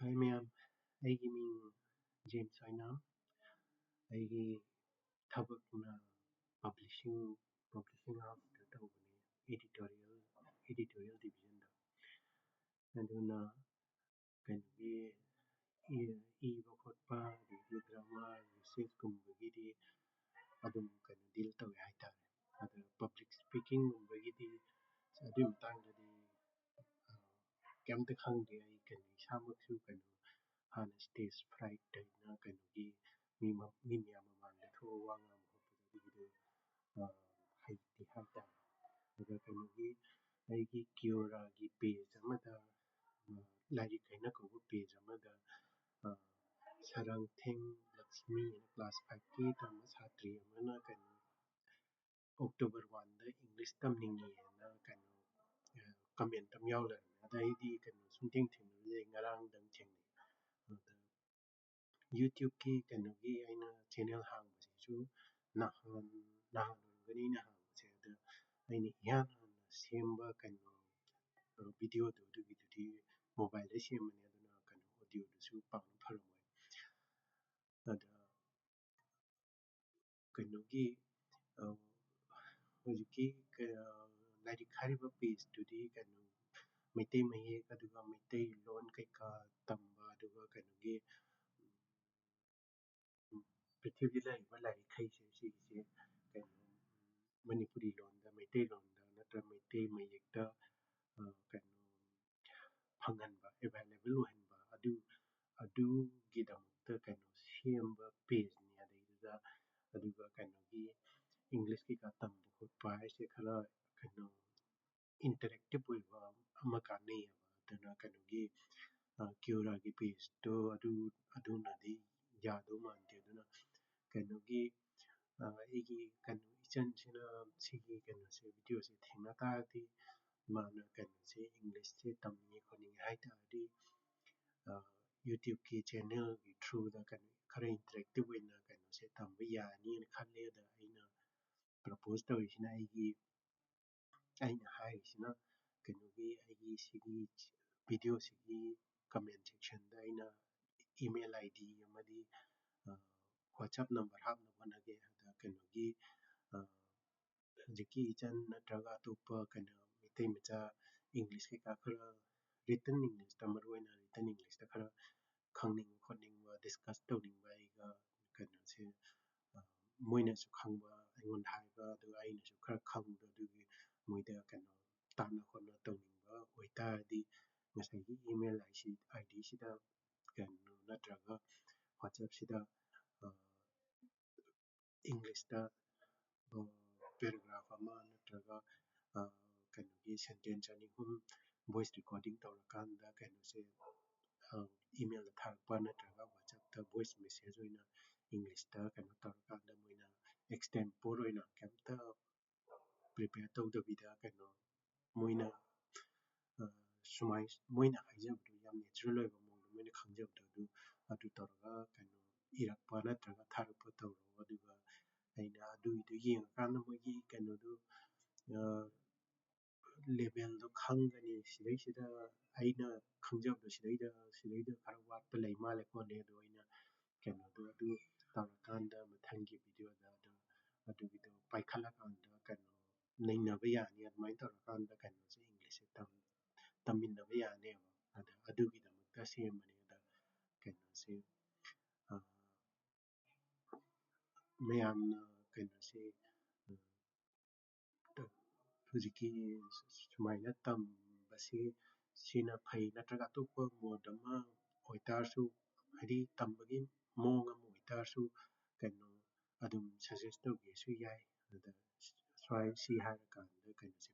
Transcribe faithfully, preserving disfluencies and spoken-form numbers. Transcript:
Hi ꯃꯌꯥꯝ, ꯑꯩꯒꯤ ꯃꯤꯡ ꯖꯦꯝꯁ ꯑꯣꯏꯅ꯫ ꯑꯩꯒꯤ ꯊꯕꯛꯅ publishing, publishing house ꯇ ꯇꯧꯕꯅꯤ, editorial, editorial division ꯗ꯫ ꯑꯗꯨꯅ ꯀꯩꯅꯣꯒꯤ ꯏ-, ꯏꯕ ꯈꯣꯠꯄ, ꯑꯗꯒꯤ drama, research ꯀꯨꯝꯕꯒꯤꯗꯤ ꯑꯗꯨꯝ ꯀꯩꯅꯣ deal ꯇꯧꯋꯦ ꯍꯥꯏꯇꯥꯔꯦ꯫ ꯑꯗ public speaking ꯒꯨꯝꯕꯒꯤꯗꯤ ꯑꯗꯨꯒꯤ ꯃꯇꯥꯡꯗꯗꯤ, ꯑ, ꯀꯩꯝꯇ ꯈꯪꯗꯦ꯫ ꯑꯩ ꯀꯩꯅꯣ ꯏꯁꯥꯃꯛꯁꯨ ꯀꯩꯅꯣ ꯍꯥꯟꯅ stage fright ꯍꯥꯏꯅ ꯀꯩꯅꯣꯒꯤ ꯃꯤ ꯃ-, ꯃꯤ ꯃꯌꯥꯝ ꯃꯃꯥꯡꯗ ꯊꯣꯛꯑꯒ ꯋꯥ ꯉꯥꯡꯕ ꯈꯣꯠꯄꯗꯣ ꯑꯗꯨꯒꯤꯗꯣ, ꯑ, ꯍꯩꯇꯦ ꯍꯥꯏꯇꯥꯔꯦ꯫ ꯑꯗ ꯀꯩꯅꯣꯒꯤ ꯑꯩꯒꯤ Quora ꯒꯤ page ꯑꯃꯗ, ꯑ, ꯂꯥꯏꯔꯤꯛ ꯍꯥꯏꯅ ꯀꯧꯕ page ꯑꯃꯗ, ꯑ, ꯁꯔꯥꯡꯊꯦꯡ ꯂꯛꯁꯃꯤ ꯍꯥꯏꯅ class five ꯀꯤ ꯇꯝꯕ ꯁꯥꯇ꯭ꯔꯤ ꯑꯃꯅ ꯀꯩꯅꯣ October one ꯗ English ꯇꯝꯅꯤꯡꯉꯦꯅ ꯀꯩꯅꯣ, ꯑ, comment ꯑꯃ ꯌꯥꯎ ꯂꯩꯔꯝꯃꯦ꯫ ꯑꯗ ꯑꯩꯗꯤ ꯀꯩꯅꯣ ꯁꯨꯡꯊꯦꯡ ꯊꯦꯡꯅꯗꯦ, ꯉꯔꯥꯡꯗꯪ ꯊꯦꯡꯅꯩ꯫ ꯑꯗ YouTube ꯀꯤ ꯀꯩꯅꯣꯒꯤ ꯑꯩꯅ channel ꯍꯥꯡꯕꯁꯤꯁꯨ ꯅꯍꯥꯟ, ꯅꯍꯥꯟ ꯑꯣꯏꯔꯝꯒꯅꯤ ꯑꯩꯅ ꯍꯥꯡꯕꯁꯦ꯫ ꯑꯗ ꯑꯩꯅ ꯏꯍꯥꯟ ꯍꯥꯟꯅ ꯁꯦꯝꯕ ꯀꯩꯅꯣ, ꯑ, video ꯗꯣ ꯑꯗꯨꯒꯤꯗꯨꯗꯤ mobile ꯗ ꯁꯦꯝꯕꯅꯦ, ꯑꯗꯨꯅ ꯀꯩꯅꯣ audio ꯗꯨꯁꯨ ꯄꯥꯛꯅ ꯐꯔꯝꯃꯣꯏ꯫ ꯑꯗ ꯀꯩꯅꯣꯒꯤ, ꯑ, ꯍꯧꯖꯤꯛꯀꯤ ꯀ-, ꯂꯥꯏꯔꯤꯛ ꯍꯥꯏꯔꯤꯕ page ꯇꯨꯗꯤ ꯀꯩꯅꯣ ꯃꯩꯇꯩ ꯃꯌꯦꯛ, ꯑꯗꯨꯒ ꯃꯩꯇꯩꯂꯣꯟ ꯀꯩꯀꯥ ꯇꯝꯕ, ꯑꯗꯨꯒ ꯀꯩꯅꯣꯒꯤ, ꯎꯝ, ꯄ꯭ꯔꯤꯊꯤꯕꯤꯗ ꯂꯩꯔꯤꯕ ꯂꯥꯏꯔꯤꯛꯈꯩꯁꯦ ꯁꯤꯒꯤꯁꯦ ꯀꯩꯅꯣ, ꯃꯅꯤꯄꯨꯔꯤ ꯂꯣꯟꯗ, ꯃꯩꯇꯩꯂꯣꯟꯗ ꯅꯠꯇ꯭ꯔꯒ ꯃꯩꯇꯩ ꯃꯌꯦꯛꯇ, ꯑ, ꯀꯩꯅꯣ ꯐꯪꯍꯟꯕ, available ꯑꯣꯏꯍꯟꯕ, ꯑꯗꯨ, ꯑꯗꯨꯒꯤꯗꯃꯛꯇ ꯀꯩꯅꯣ ꯁꯦꯝꯕ page ꯅꯤ꯫ ꯑꯗꯩꯗꯨꯗ, ꯑꯗꯨꯒ ꯀꯩꯅꯣꯒꯤ English ꯀꯩꯀꯥ ꯇꯝꯕ ꯈꯣꯠꯄ ꯍꯥꯏꯁꯦ ꯈꯔ ꯀꯩꯅꯣ interactive ꯑꯣꯏꯕ ꯑꯃ ꯀꯥꯟꯅꯩꯌꯦꯕ꯫ ꯑꯗꯨꯅ ꯀꯩꯅꯣꯒꯤ, ꯑ, Quora ꯒꯤ page ꯇꯣ ꯑꯗꯨ, ꯑꯗꯨꯅꯗꯤ ꯌꯥꯗꯧ ꯃꯥꯟꯗꯦ꯫ ꯑꯗꯨꯅ ꯀꯩꯅꯣꯒꯤ, ꯑ, ꯑꯩꯒꯤ ꯀꯩꯅꯣ ꯏꯆꯟꯁꯤꯅ ꯁꯤꯒꯤ ꯀꯩꯅꯣꯁꯦ, video ꯁꯦ ꯊꯦꯡꯅ ꯇꯥꯔꯗꯤ, ꯃꯥꯅ ꯀꯩꯅꯣꯁꯦ English ꯁꯦ ꯇꯝꯅꯤꯡꯉꯦ ꯈꯣꯠꯅꯤꯡꯉꯦ ꯍꯥꯏ ꯇꯥꯔꯗꯤ, ꯑ, YouTube ꯀꯤ channel ꯒꯤ through ꯗ ꯀꯩꯅꯣ ꯈꯔ interactive ꯑꯣꯏꯅ ꯀꯩꯅꯣꯁꯦ ꯇꯝꯕ ꯌꯥꯅꯤꯅ ꯈꯜꯂꯦ꯫ ꯑꯗ ꯑꯩꯅ propose ꯇꯧꯔꯤꯁꯤꯅ, ꯑꯩꯒꯤ, ꯑꯩꯅ ꯍꯥꯏꯔꯤꯁꯤꯅ ꯀꯩꯅꯣꯒꯤ, ꯑꯩꯒꯤ ꯁꯤꯒꯤ video ꯁꯤꯒꯤ comment sectionꯗ ꯑꯩꯅ email ID ꯑꯃꯗꯤ WhatsApp number ꯍꯥꯞꯅꯕ ꯍꯣꯠꯅꯒꯦ꯫ ꯑꯗ ꯀꯩꯅꯣꯒꯤ ꯍꯧꯖꯤꯛꯀꯤ ꯏꯆꯟ ꯅꯠꯇ꯭ꯔꯒ ꯑꯇꯣꯞꯄ ꯀꯩꯅꯣ ꯃꯩꯇꯩ ꯃꯆꯥ English ꯀꯩꯀꯥ ꯈꯔ written Englishꯇ, ꯃꯔꯨꯑꯣꯏꯅ written Englishꯇ ꯈꯔ ꯈꯪꯅꯤꯡꯕ ꯈꯣꯠꯅꯤꯡꯕ, discuss ꯇꯧꯅꯤꯡꯕ ꯑꯩꯒ ꯀꯩꯅꯣꯁꯦ, ꯃꯣꯏꯅꯁꯨ ꯈꯪꯕ ꯑꯩꯉꯣꯟꯗ ꯍꯥꯏꯕ, ꯑꯗꯨꯒ ꯑꯩꯅꯁꯨ ꯈꯔ ꯈꯪꯕꯗꯣ, ꯑꯗꯨꯒꯤ ꯃꯣꯏꯗ ꯀꯩꯅꯣ ꯇꯥꯟꯅ ꯈꯣꯠꯅ ꯇꯧꯅꯤꯡꯕ ꯑꯣꯏꯇꯥꯔꯗꯤ ꯉꯁꯥꯏꯒꯤ email IC IDꯁꯤꯗ ꯀꯩꯅꯣ ꯅꯠꯇ꯭ꯔꯒ WhatsAppꯁꯤꯗ Englishꯇ paragraph ꯑꯃ ꯅꯠꯇ꯭ꯔꯒ ꯀꯩꯅꯣꯒꯤ sentence ꯑꯅꯤ ꯑꯍꯨꯝ voice recording ꯇꯧꯔꯀꯥꯟꯗ ꯀꯩꯅꯣꯁꯦ emailꯗ ꯊꯥꯔꯛꯄ ꯅꯠꯇ꯭ꯔꯒ WhatsAppꯇ voice message ꯑꯣꯏꯅ Englishꯇ ꯀꯩꯅꯣ ꯇꯧꯔꯀꯥꯟꯗ ꯃꯣꯏꯅ extempore ꯑꯣꯏꯅ ꯀꯩꯝꯇ prepare ꯇꯧꯗꯕꯤꯗ ꯀꯩꯅꯣ ꯃꯣꯏꯅ ꯁꯨꯃꯥꯏ ꯃꯣꯏꯅ ꯍꯥꯏꯖꯕꯗꯣ ꯌꯥꯝ natural ꯑꯣꯏꯕ ꯃꯑꯣꯡꯗ ꯃꯣꯏꯅ ꯈꯪꯖꯕꯗꯣ ꯑꯗꯨ ꯑꯗꯨ ꯇꯧꯔꯒ ꯀꯩꯅꯣ ꯏꯔꯛꯄ ꯅꯠꯇ꯭ꯔꯒ ꯊꯥꯔꯛꯄ ꯇꯧꯔꯣ꯫ ꯑꯗꯨꯒ ꯑꯩꯅ ꯑꯗꯨꯒꯤꯗꯣ ꯌꯦꯡꯉꯀꯥꯟꯗ ꯃꯣꯏꯒꯤ ꯀꯩꯅꯣꯗꯣ levelꯗꯣ ꯈꯪꯒꯅꯤ꯫ ꯁꯤꯗꯩꯁꯤꯗ ꯑꯩꯅ ꯈꯪꯖꯕꯗꯣ ꯁꯤꯗꯩꯗ ꯁꯤꯗꯩꯗ ꯈꯔ ꯋꯥꯠꯄ ꯂꯩ ꯃꯥꯜꯂꯦ ꯈꯣꯠꯂꯦ꯫ ꯑꯗꯣ ꯑꯩꯅ ꯀꯩꯅꯣꯗꯣ ꯑꯗꯨ ꯇꯧꯔꯀꯥꯟꯗ ꯃꯊꯪꯒꯤ videoꯗ ꯑꯗꯨ ꯑꯗꯨꯒꯤꯗꯣ ꯄꯥꯏꯈꯠꯂꯀꯥꯟꯗ ꯀꯩꯅꯣ ꯅꯩꯅꯕ ꯌꯥꯅꯤ꯫ ꯑꯗꯨꯃꯥꯏꯅ ꯇꯧꯔꯀꯥꯟꯗ ꯀꯩꯅꯣꯁꯦ Englishꯁꯦ ꯇꯝ ꯇꯝꯃꯤꯟꯅꯕ ꯌꯥꯅꯦꯕ꯫ ꯑꯗ ꯑꯗꯨꯒꯤꯗꯃꯛꯇ ꯁꯦꯝꯕꯅꯦ꯫ ꯑꯗ ꯀꯩꯅꯣꯁꯦ ꯃꯌꯥꯝꯅ ꯀꯩꯅꯣꯁꯦ ꯍꯧꯖꯤꯛꯀꯤ ꯁꯨꯃꯥꯏꯅ ꯇꯝꯕꯁꯤ ꯁꯤꯅ ꯐꯩ ꯅꯠꯇ꯭ꯔꯒ ꯑꯇꯣꯞꯄ mode ꯑꯃ ꯑꯣꯏꯇꯥꯔꯁꯨ, ꯍꯥꯏꯗꯤ ꯇꯝꯕꯒꯤ ꯃꯑꯣꯡ ꯑꯃ ꯑꯣꯏꯇꯥꯔꯁꯨ ꯀꯩꯅꯣ ꯑꯗꯨꯝ suggest ꯇꯧꯒꯦꯁꯨ ꯌꯥꯏ꯫ ꯑꯗ ꯁ꯭ꯋꯥꯏ ꯁꯤ ꯍꯥꯏꯔꯀꯥꯟꯗ ꯀꯩꯅꯣꯁꯦ